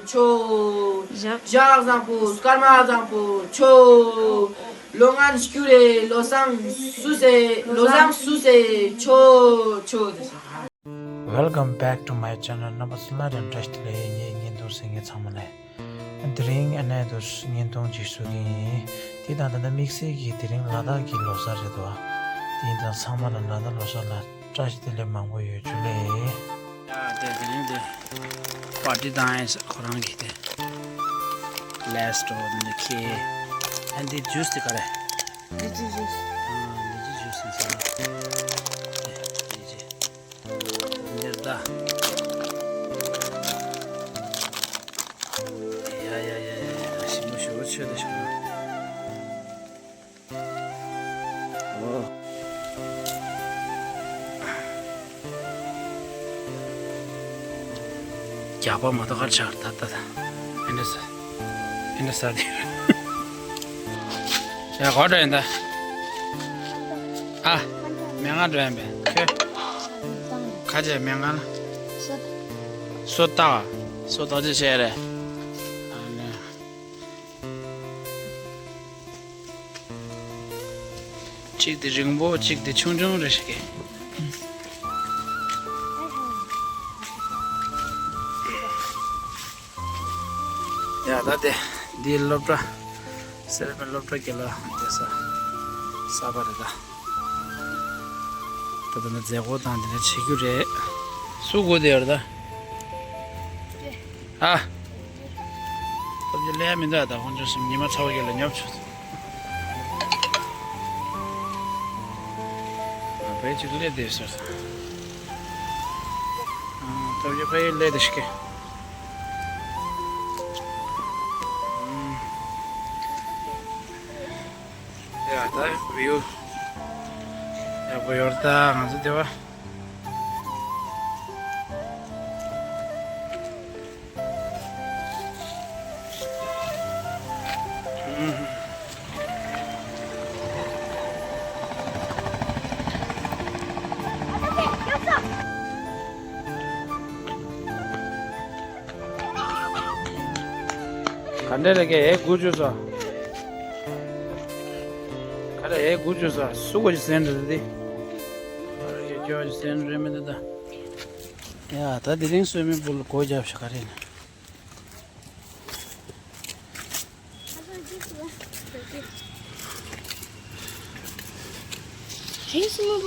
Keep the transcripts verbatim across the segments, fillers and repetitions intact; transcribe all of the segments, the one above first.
མཆོད། ཞག་བཟང་པོ་སྐར་མ་བཟང་པོ་མཆོད། ལོ་ལྔ་བཅུ་རེ་ལོ་བཟང་བསུ་སེ་ལོ་བཟང་བསུ་སེ་མཆོད་མཆོད། Welcome back to my channel. རྣམ་པ་ཚོ་སླར་ཡང་བཀྲ་ཤིས་བདེ་ལེགས། ངའི་བརྙན་ཐུང་གཟིགས་མཁན་ཚང་མ་ལ། དེ་རིང་ཨ་ནེ་དུ་བརྙན་ཐུང་ཅིག་བཟོ་གི་ཡིན། དེ་དང་ད་ལྟ་དམིགས་བསལ་གྱིས་དེ་རིང་ལ་དྭགས་ཀྱི་ལོ་གསར་རེད་འདུག་དེ་ཡིན་ཙང་ཚང་མ་ལ་ལ་དྭགས་ལོ་གསར་ལ་བཀྲ་ཤིས་བདེ་ལེགས་མང་པོ་ཡོད། ཇུ་ལེ། ཡ་དེ་དེ་རིང་དེ་པར་ཊི་བཏང་ཡིན་ས། ཁོ་རང་གིས་དེ་ལེ་སི་དང་དེ་འདྲ་ཁྱེར། ཨ་འདི་ཇུས་དེ་ག་རེ། ལི་ཅི་ཇུས། ཨ་ལི་ཅི་ཇུས་ཡིན་ས། དེ་ལི་ཅི། འདིར་ད། ཡ་ཡ་ཡ་ཡ་ཡ། ཞིམ་པོ་ཞེ་པོ་ཆོད་དེ་ཞོག་ན། ཨོ། རྒྱགས་པ་མ་གཏོགས་ག་རེ་ཆགས། ད་ད་ད། ཨེ་འདྲ་ཟ། ཨེ་འདྲ་ཟ་དེ། ཡ་ག་འགྲོ་ཡིན་ད། ཨ། སྨན་ཁང་འགྲོ་ཡིན་པས་ཁྱོད། ཁ་ཆེ་སྨན་ཁང་ལ། སོ་ལྟ་བ། སོ་ལྟ་ཅི་བྱས་རེད། ཨ་ནི། གཅིག་དེ་རིང་པོ་གཅིག་དེ་ཆུང་ཆུང་རེ་ཞིག་གི། ཡ་ད་དེ་འདི་སློབ་གྲྭ། སེར་སྨད་སློབ་གྲྭ་དགེ་ལགས་སྡོད་ས་གསར་པ་རེད་ད། ད་ལྟ་ན་མཛད་སྒོ་དང་དེ་འདྲ་བྱེད་རྒྱུ་རེད། སུ་དགོས་དེ་ཡོད་རེད་ད། ཨ། སྟོབས་ཀྱི་ལས་མི་འདུག་ད་ཁོང་ཚོ་གསུམ་ཉི་མ་ཚ་བོ་ཡོད་ལ་ཉོབ་ཆུ། ཨ་བས་ཅིག་ལས་དེ་ཟེར། ཨ་སྟོབས་ཀྱི་ཕ་ཡི་ལས་དེ་ཤི་གེ། ཡ་ད་བིའུ་ཡག་པོ་ཡོད་ད་ང་ཚོ་དེ་བ། ག་འདྲ་རེད་ཀྱེ། ཨེ་དགུ་བཅུ་ས། ག་རེ་ཨེ་དགུ་བཅུ་ས། སུ་གོ་ཅི་སེན་རེད་དེ། ག་རེ་ཀྱེ་ཁྱོད་ཅི་སེན་རེད་མི་འདུག་ད། ཡ་ད་དེ་རིང་སོས་མི་བུ་ལ་སྒོ་རྒྱབ་ཤག་ག་རེ་ན།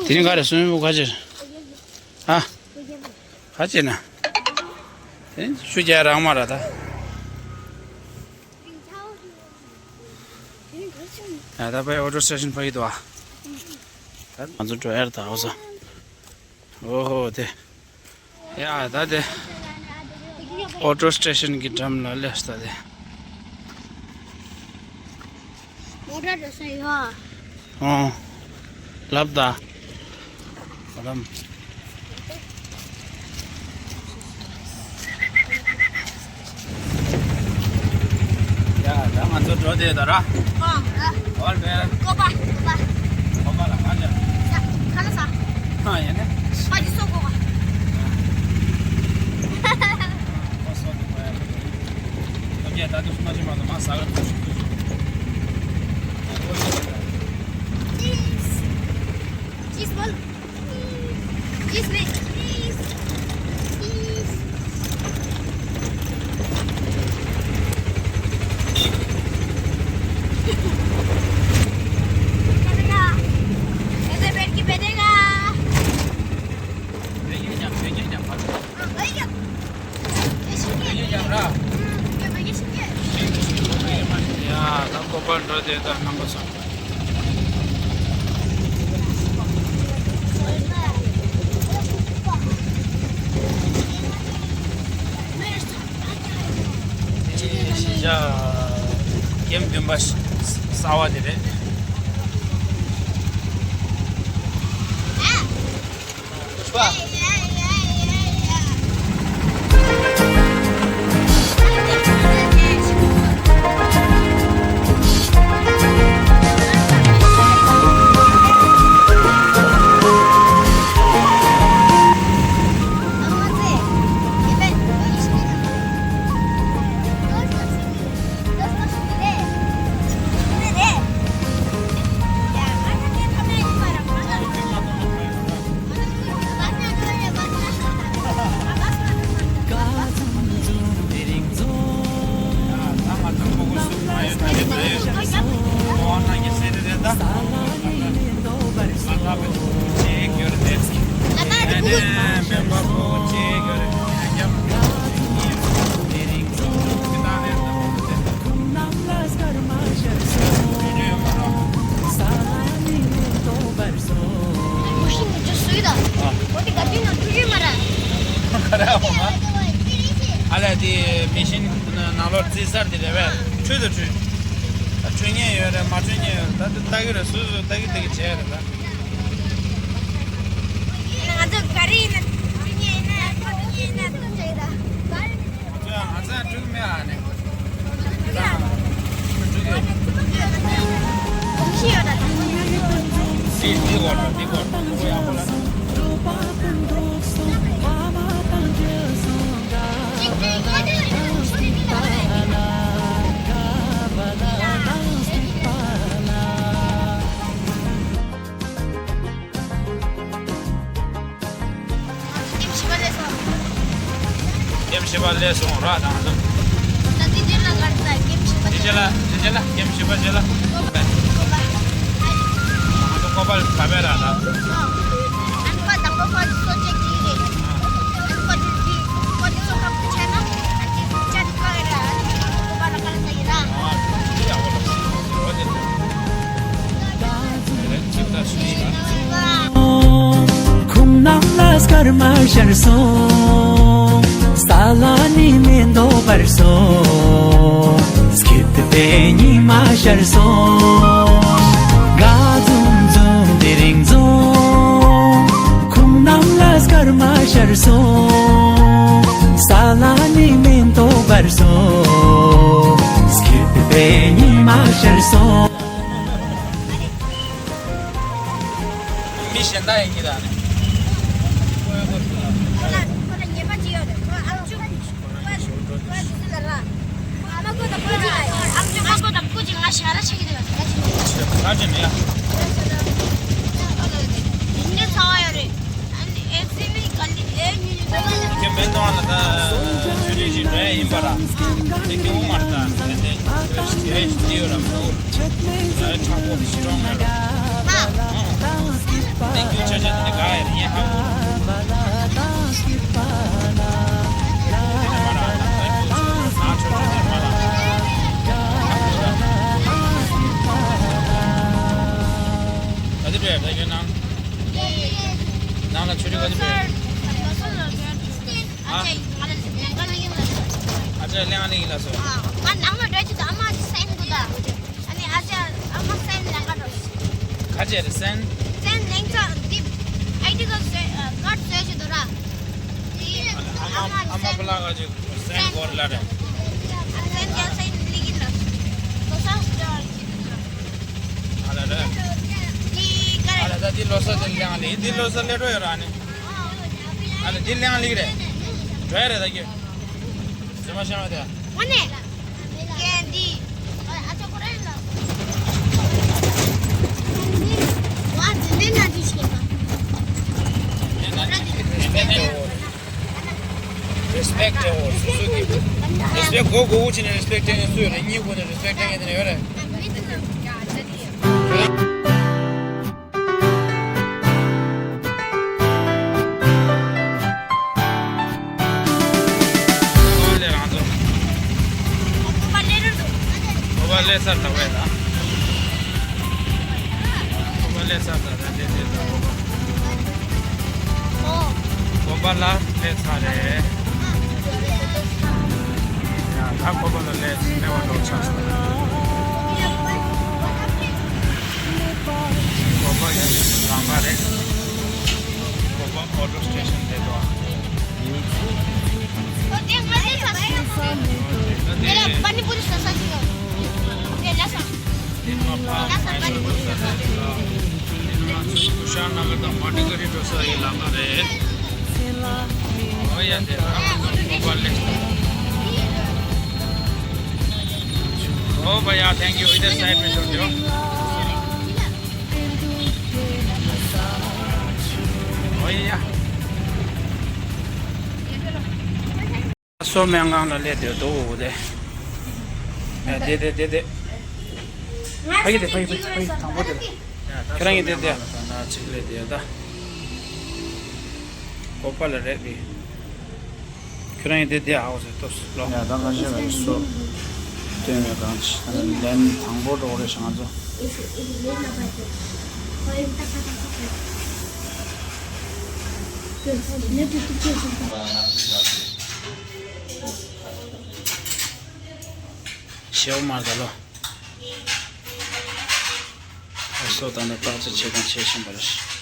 དེ་རིང་ག་རེ་སོས་མི་བུ་ག་ཅི་རེད། ཨ། ག་ཅི་ན། དེ་རིང་ཆུ་རྒྱག་རག་མ་ར་ད། ཡ་ད་པའི་ཨོ་ཊོ་སི་ཊེ་ཤན་ཕ་གི་འདུག་ཨ། ད་ང་ཚོ་འགྲོ་ཡར་ད་འོ་ས། ཨོ་ཧོ་དེ། ཡ་ད་དེ། ཨོ་ཊོ་སི་ཊེ་ཤན་གྱི་འགྲམ་ལ་སླེབས་ད་དེ། མོ་ཊ་འགྲོ་ས་ཡོད་ཨ། ཨོ། ལབ་ད། ཨ་དམ། ཡ་ད་ང་ཚོ་འགྲོ་དེ་ད་ར། ཨ། ཨོལ་བེ། ཀོ་པ། ཀོ་པ། ཀོ་པ་ལ་ག་ལ། ས། ཁ་ལ་ས། ཨ་ཡ་ནི། པ་ཅི་སོ་ཀོ་པ། ཨ། ཨ་སོ་ཀོ་པ་ཡ། ཨོ་ཀེ་ད་དུ་སུ་མ་ཅི་མ་དུ་མ་ས་ག་ཏུ་ཤུ་ཏུ་ཤུ། ཅིས། ཅིས་མོལ། Please, wait, please. Please. चलेगा। ऐसे बैठ के बैठेगा। हाँ, वही क्या? ཡ་ད་ཀོ་པལ་འགྲོ་དེ་ད་རྣམ་པ་ཚོ། ཨེ་གཞིས་ཆགས་ཀེམ་བདུན་པ་གསར་བ་དེ་རེད། མི་ཤིན་ནང་ལོགས་རྩིས་གསར་དེ་རེད་པས། འཁྲུད་དང་འཁྲུད། ད་འཁྲུད་མཁན་ཡོད་རེད། མ་འཁྲུད་མཁན་ཡོད་རེད། ད་དེ་ལྟ་གི་རེད། སོ་སོ་ལྟ་གི་ལྟ་གི་བྱས་རེད་ད། ང་ཚོ་ག་རེ་ཡིན་ན་འཁྲུད་མཁན་ཡིན་ན་ཁོ་འཁྲུད་མཁན་ཡིན་ན་འཁྲུད་བྱས་རེད་ད། ང་ཚོ་ང་ཚོ་འཁྲུད་མེད་ཨ་ནི། ད་འཁྲུད་ཡོད། གོམས་གཤིས་ཡོད་ད་ད། དེ་དེ་གོ་ད་དེ་གོ་ད་ཡག་པོ་ལ། ཀེམ་བཞི་པ་སླེབས་སོང་། ཀེམ་བཞི་པ་སླེབས་སོང་ར་དང་དང་། ད་དེ་རྗེས་ལ་ག་རེ་ཟ། ཀེམ་བཞི་པ་དེ་རྗེས་ལ་དེ་རྗེས་ལ་ཀེམ་བཞི་པ་རྗེས་ལ། ང་ཚོ་ཀོ་པལ་ག་པས་ར་ད། ཨ་ནི་པ་དང་པོ་ཁོ་ཚོ་ཅེག་གི་རེད། ཨ་ནི་པ་དེ་དེ་ཁོ་དེ་ཚོ་ཁ་ཁུ་ཆེ་ན་ཨ་ནི་ཅ་དེ་ཁོ་ར་ཨ་ནི་ཀོ་པལ་ལ་ག་རེ་ཟ་ཡི་ར། ཁོང་རྣམས་ལ་སྐར་མ་ཤར་སོང་། ས་ལ་ནི་མེ་ཏོག་འབར་སོང་། སྐྱིད་པའི་ཉི་མ་ཤར་སོང་། དགའ་འཛུམ་འཛུམ་དེ་རིང་འཛོམས། ཁོང་རྣམས་ལ་སྐར་མ་ཤར་སོང་། ས་ལ་ནི་མེ་ཏོག་འབར་སོང་། སྐྱིད་པའི་ཉི་མ་ཤར་སོང་། མི་གཞན་དག་ཡིན་གྱི་ར་ནི། ཁོ་ལ་ཁོ་ལ་ཉེས་པ་ཅི་ཡོད་རེད། ཁོ་ཨ་ཅུ་ཁོ་ཨ་ཅུ་ཁོ་ཨ་ཅུ་ལ་ར། ཨ་ཅུ་ཨ་ཁོ་དང་ཁོ་ཅི་ལ་ཨ་ཅུ་ཨ་ཁོ་དང་ཁོ་ཅི་ང་ཞ་ར་ཆེ་གི་རེད། ང་ཆེ་གི་རེད། ང་ཆེ་ནི་ཡ། ཡིན་ནི་ཚ་བ་ཡོད་རེད། ཨ་ནི་ཨེ་སི་མི་ག་ལི་ཨེ་ཉུ་ཉུ་ཚ་བ་ཡོད་རེད། ཁྱེད་མེད་དོ་ཨ་ན་ད་ཆུ་རིགས་ཤིག་འགྲོ་ཡ་ཡིན་པ་ར། དེ་སྐྱོ་བོ་མ་རེད་ད། དེ་དེ་དེ་ཡོད་ར་མ་གཏོགས། ཨ་དྲག་པོ་སི་ཊོང་མེད་ར། ཨ། གནས་འགྱུར་ཆ་ཆ་དེ་འདྲ་ག་ཡ་རེད་ཡིན་ཧ་གོ། དེ་ནས་མ་ར་ད་ད་ཁྱོད་ཚོ་ནང་ཆོས་ཆོས་དེ་མ་ར། ག་དེ་འདྲ་ཡ་ད་ཁྱོད་ནང་། ནང་ལ་ཆོས་རིག་ག་དེ་འདྲ་ཡ། ཨ། ཨ་ཅག་གླེང་གླེང་ཡིན་ལ་སོ། ཨ་ང་ནང་ལ་འགྲོ་ཆེད་དུ་ཨ་མ་སེན་དགོས་ད། ཨ་ནི་ཨ་ཅག་ཨ་མ་སེན་ལེན་ག་འགྲོ། ག་ཅེ་རེད་སེན། སེན་ལེན་ཚ་འདི་ཨའི་ཌི་ཀར་བཟོས་ཀར་བཟོས་ཆེད་དུ་ར། ཨ་མ་ཨ་མ་པ་ལགས་ག་ཅེ་སེན་གོ་རེད་ལ་རེད། ཨ་སེན་ཀྱང་སེན་ལི་གིན་ལ། ལོ་སང་སུ་ཅག་ལི་གིན་ལ། ཨ་ལ་རེད། འདི་ག་རེད། ཨ་ལ་ད་འདི་ལོ་སོ་དེ་ལེང་ལི་འདི་ལོ་སོ་ལེ་འགྲོ་ཡོད་ར་ནི། ཨ་ལ་འདི་ལེང་ལི་རེད། འགྲོ་ཡ་རེད་ད་ཀྱེ། ཟེར་མ་ཤེས་མ་དེ། ཨ་ནི། ཀན་ཌི། ཨ་ཅག་ཁོ་རང་ལ། ཝ་འདི་འདི་ན་འདི་ཤེས་པ། རེ་སི་པེག་ཊི་ཨོ་སུ་སུ་གི། རེ་སི་པེག་ཊི་གོ་གོ་བོ་ཅི་ནས་རེ་སི་པེག་ཊི་ཡང་སུ་ཡོད་རེད། གཉིས་གོ་ནས་རེ་སི་པེག་ཊི་ཡང་དེ་ནས་ཡོད་རེད། ལས་རང་ཚོ། ཁོ་པ་ལས་ཚར་ད་བས་ད། ཁོ་པ་ལས་ཚར་ད་ད་དེ་དེ་ད། ཁོ་པ་ལ་ལས་ཚར་རེད། ཡ་ད་ཁོ་པ་ལ་ལས་ལས་བ་འགྲོ་ཆགས་སོང་། ཁོ་པ་ཡ་རང་པ་རེད། ཁོ་པ་ཨོ་ཊོ་སི་ཊེ་ཤན་དེ་དོ། ཨོ་ཡ་དེ་ཨ་མ་ཁོ་པ་ལེ། ཨོ་བ་ཡ། Thank you. Either side में छोड़ दो। ཨོ་ཡ། སོ་སྨན་ཁང་ལ་སླེབས་དེ་འདུག་དེ། ཨ་དེ་དེ་དེ་དེ། ཕ་གི་དེ་ཕ་གི་ཕ་གི་ཕ་གི་དང་པོ་དེ་ལ། ད་ན་ཅིག་སླེབས་དེ་ད། ཀོ་པ་ལ་རེད་པས། ཁྱོད་རང་ཡིན་དེ་དེ་ཨའོ་ཟེར་ཏོ་ལོ། ཡ་ད་ང་ཞེས་པའི་སོ། སྟོན་ཡོད་དང་ལན་དང་པོ་འགྲོ་རེ་ཞང་ཚོ། བྱེའུ་མར་ད་ལོ། ཨོ་སོ་ད་ནི་བརྟག་དཔྱད་བྱེད་དང་བྱེད་བཞིན་པ་རེད།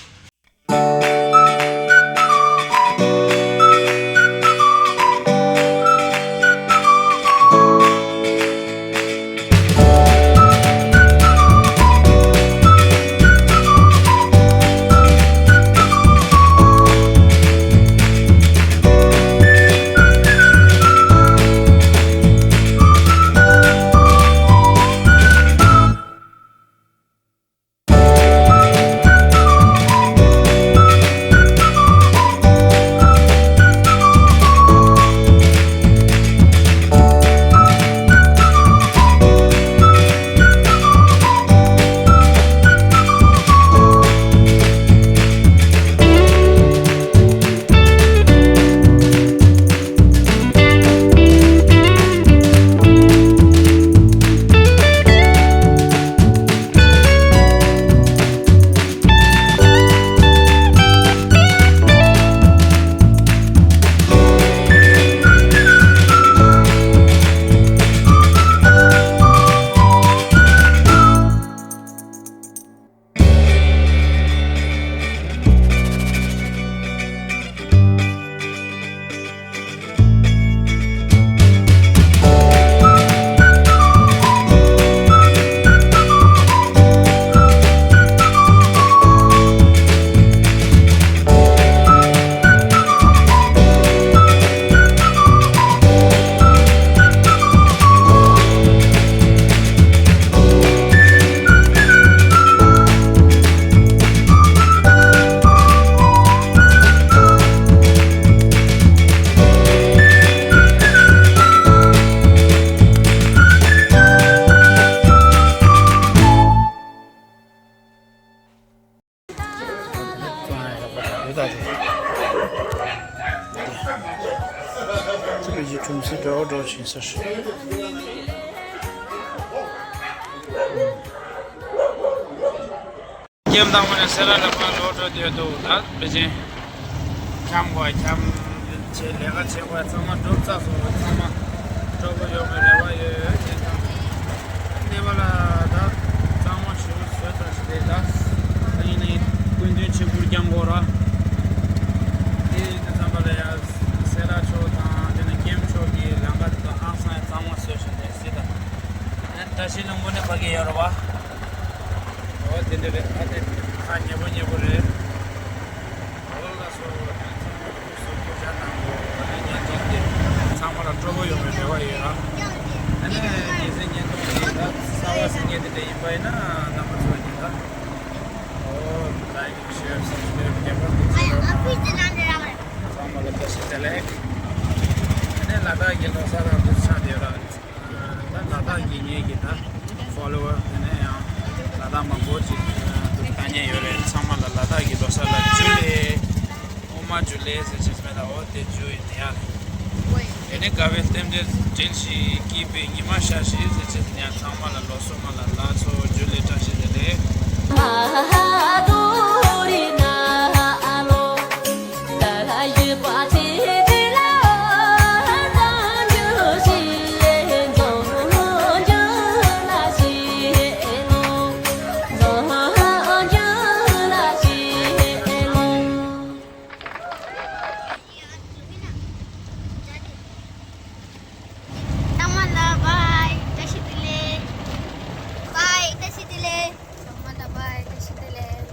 ཁྱེམ་དང་པོ་ནས་སེ་ར་ལ་ཕར་ལོག་འགྲོ་དུས་འདུག་ད་པེ་ཅིན། འཁྱམ་དགོས་འཁྱམ་བྱས་ལས་ཀ་བྱེད་དགོས་ཚང་མ་གྲུབ་ཚར་སོང་། ཚང་མ་སྤྲོ་པོ་ཡོང་བའི་རེ་བ་ཡོད། བྱས་ཙང་འདི་པ་ལ་ད་གཙང་མ་ཞུ་བཟོས་ཚར་ཞིག་རེད། ད་ད་ཡིན་ནའི་སྐུ་མདུན་ཆེན་པོར་འཁྱམ་དགོས་ར། དེ་ཡིན་དུས་ཙམ་པ་ལ་ཡ་སེ་ར་ཕྱོགས་དང་དེ་ནས་ཁྱེམ་ཕྱོགས་ཀྱི་ལམ་ཁ་དེ་ཚོ་ཧང་སང་ཡ་གཙང་མ་བཟོས་བཞིན་རེད་ཟེར། ད་བཀྲ་ཤིས་ལྷུན་པོ་ནས་ཕ་གི་ཡོད་རེད་བ། འོ་དེ་འདྲ་རེད། ཨ་དེ་ཁ་ཉེ་པོ་ཉེ་པོ་རེད། འོ་ལགས་སོ། ཚང་མ་ལ་སྤྲོ་པོ་ཡོང་བའི་རེ་བ་ཡོད་ར། ཨ་ནི་ཉིན་སེ་ཉིན་གཏོང་གི་ད་གསར་བ་ཟེར་མཁན་དེ་འདྲ་ཡིན་པ་ཡིན་ན་རྣམ་པ་ཚོ་གཉིས་ད། འོ་ལའིཀ་ཤེར་སབ་སི་ཀ་རེབ་རྒྱབ་པ་འདུག་ཟེར་ར། ཚང་མ་ལ་བཀྲ་ཤིས་བདེ་ལེགས། ཨ་ནི་ལ་དྭགས་ཀྱི་ལོ་གསར་རང་འདུག་ཆགས་བསྡད་ཡོད་ར། ད་ལ་དྭགས་ཀྱི་ངེད་ཀྱི་ད་ཕོ་ལོ་ཝར་དེ་ནས་ཡང་ལ་དྭགས་མང་པོ་ཅིག་ལྟ་མཁན་ཡོད་རེད། ཚང་མ་ལ་ལ་དྭགས་ཀྱི་ལོ་གསར་ལ་ཇུ་ལེ། ཨོ་མ་ཇུ་ལེ་ཟེར་བྱས་མེད་ད། འོ་དེ་ཇུ་ཡིན་ཡ། དེ་ནས་དགའ་བའི་རྟེན་འབྲེལ་འགྲིལ་ཞིག་སྐྱིད་པའི་ཉི་མ་ཤར་ཞིག་ཟེར་བྱས་ཡ། ཚང་མ་ལ་ལོ་གསར་མ་ལ་ལགས་སོ། ཇུ་ལེ་བཀྲ་ཤིས་བདེ་ལེགས། ཚང་མ་ལ་བའི། བཀྲ་ཤིས་བདེ་ལེགས། བའི། བཀྲ་ཤིས་བདེ་ལེགས། ཚང་མ་ལ་བའི། བཀྲ་ཤིས་བདེ་ལེགས།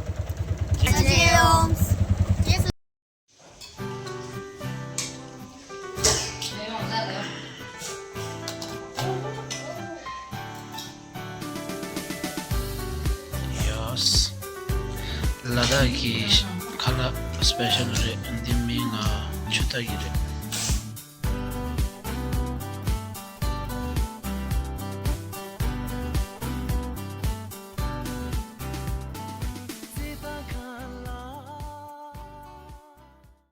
རྗེས་སུ། ཡོས། ལ་དྭགས་ཀྱི་ཁ་ལག་སི་པེ་ཤལ་རེད། འདི་མིང་ང་ཆུ་རྟ་གི་རེད།